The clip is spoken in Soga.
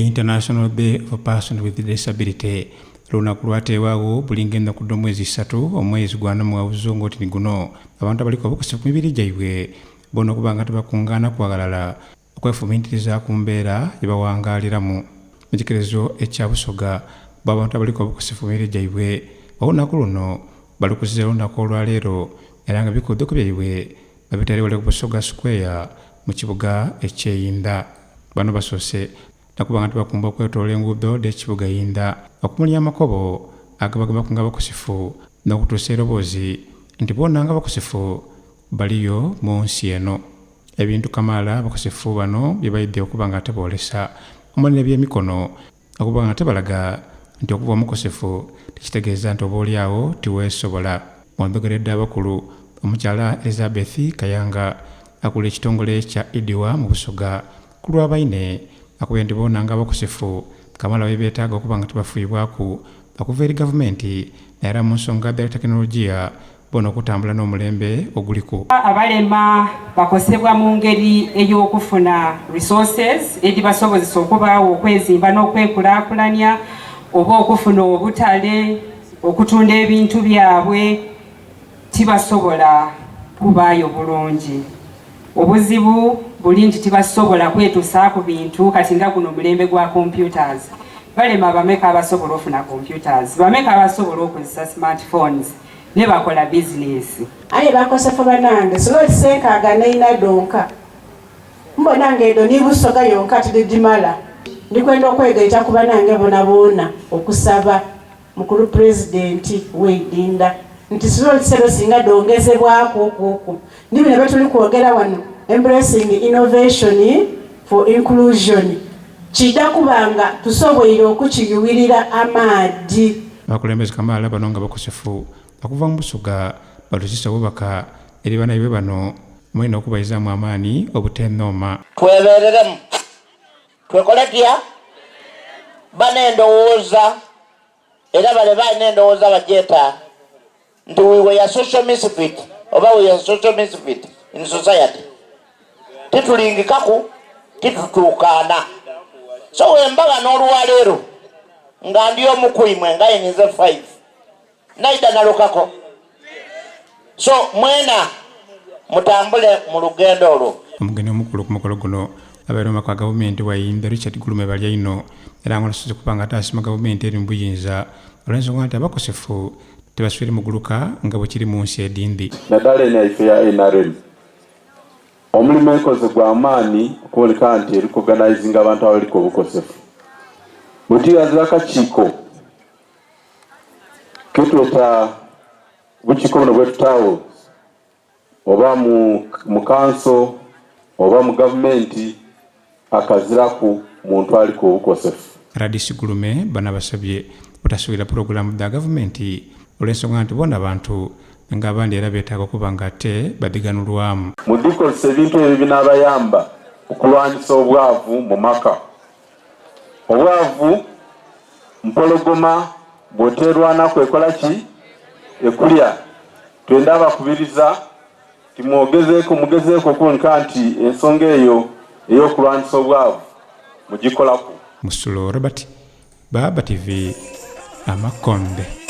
International Day of Person with Disability lunaku lwateebwagho buli ng'enaku dh'omwezi isatu omwezi gwa Namughawuzo ng'oti ni guno. Abantu abaliku obukosefu ku mibiri gyaibwe bona okuba nga tibakungaanaku aghalala okwefumintiriza ku mbeera gye bawangaliramu. Mu kiketezo ekya Busoga bo abantu abaliku obukosefu ku mibiri gyaibwe olunaku luno balukuziza olunaku olwaleero era nga ebikuudhuko byaibwe babitaire ghale ku Busoga Square mu kibuga eky'e Inda. Bano basoose na kuba nga tibakumba okwetoloola enguudo dh'ekibuga Inda okumuli amakobo agabagemaku nga abakosefu n'okutuusa eiroboozi nti boona nga abakosefu baliyo mu nsi eno. Ebintu kamaala abakosefu bano bye baidhye okuba nga tiboolesa omuli n'ebyemikono okuba nga tibalaga nti okuba omukosefu tikitegeeza nti oboolyawo tiweesobola. Mu ndhogera edh'abakulu, omukyala Elizabeth Kayanga akulira ekitongole kya IDIWA mu Busoga ku lwa baine akobye nti boona nga abakosefu kamaala bye beetaaga okuba nga tibafiibwaku okuva eri gavumenti naira mu nsonga dha tekinologiya bona okutambula n'omulembe oguliku. Abalema bakosebwa mu ngeri ey'okufuna resources edibasobozesa okubaawo okwezimba n'okwekulaakulanya oba okufuna obutale okutunda ebintu byabwe tibasobola kubaayo bulungi. Obuzibu buli nti tibasobola kwetusaaku bintu kati nga guno omulembe gwa computers. Balema bameka abasobola ofuna computers, bameka abasobola okozesa smartphones ne bakola bizinesi. Aye bakosefu banange slots enkaaga n'eina dhonka. Mbona nga edho ni Busoga yonka tidhidhimala. Ndi kwenda okwegaita ku banange bonaboona okusaba Mukulu Pulezidenti w'eidinda nti slots edho singa dhongezebwaku okuku. Ni bino byetuli kwogera wano, Embracing Innovation for Inclusion, kiidha kuba nga tusoboire okukiyughirira amaadhi. Abakulembeze kamaala bano nga bakosefu okuva mu Busoga batusisa obubaka eri banaibwe bano omuli n'okubaizaamu amaani obuteenhooma. Twebereremu. Twekole tutya? Ba n'endowooza, era bale balina endowooza bagyeta nti we were social misfit oba we are social misfit in society. Titulingikaku, titutuukaana. So wemba ghano olwaleero nga ndi omu ku imwe nga ninze 5 naidha nalukako. So mwena mutambule mu lugendo olwo. Omugeni omukulu ku mukolo guno abaire omubaka wa gavumenti wa Iyindha Richard Gulume Balyaino era nga ono asoose kuba nga ate asiima gavumenti eri mu buyinza olw'ensonga nti abakosefu tibaswire muguluka nga bwekiri mu nsi edhindhi. Naddala eno yaife eya nrm, omulimu ekoze gwa maani okuboneka nti eri kuoganaizinga abantu abaliku obukosefu. Buti ghazira kakiiko ketweta bukiiko buno bwetutaagho oba mu kanso oba mu gavumenti akaziraku muntu aliku obukosefu. Rdc Gulume bano abasabye obutasuulira pulogulaamu dha gavumenti olw'ensonga nti bona bantu nga abandi era betaaga okuba nga ate badhiganulwamu. Mudhikozese ebintu ebyo ebinaabayamba okulwanisa obwavu mu maka. Obwavu mpologoma bw'oteerwanaku ekola ki? Ekulya. Twenda abakubiriza nti mwogezeeku mugezeeku okuboneka nti ensonga eyo ey'okulwanisa obwavu mugikolaku. Musulo Robert, Baaba TV, Amakombe.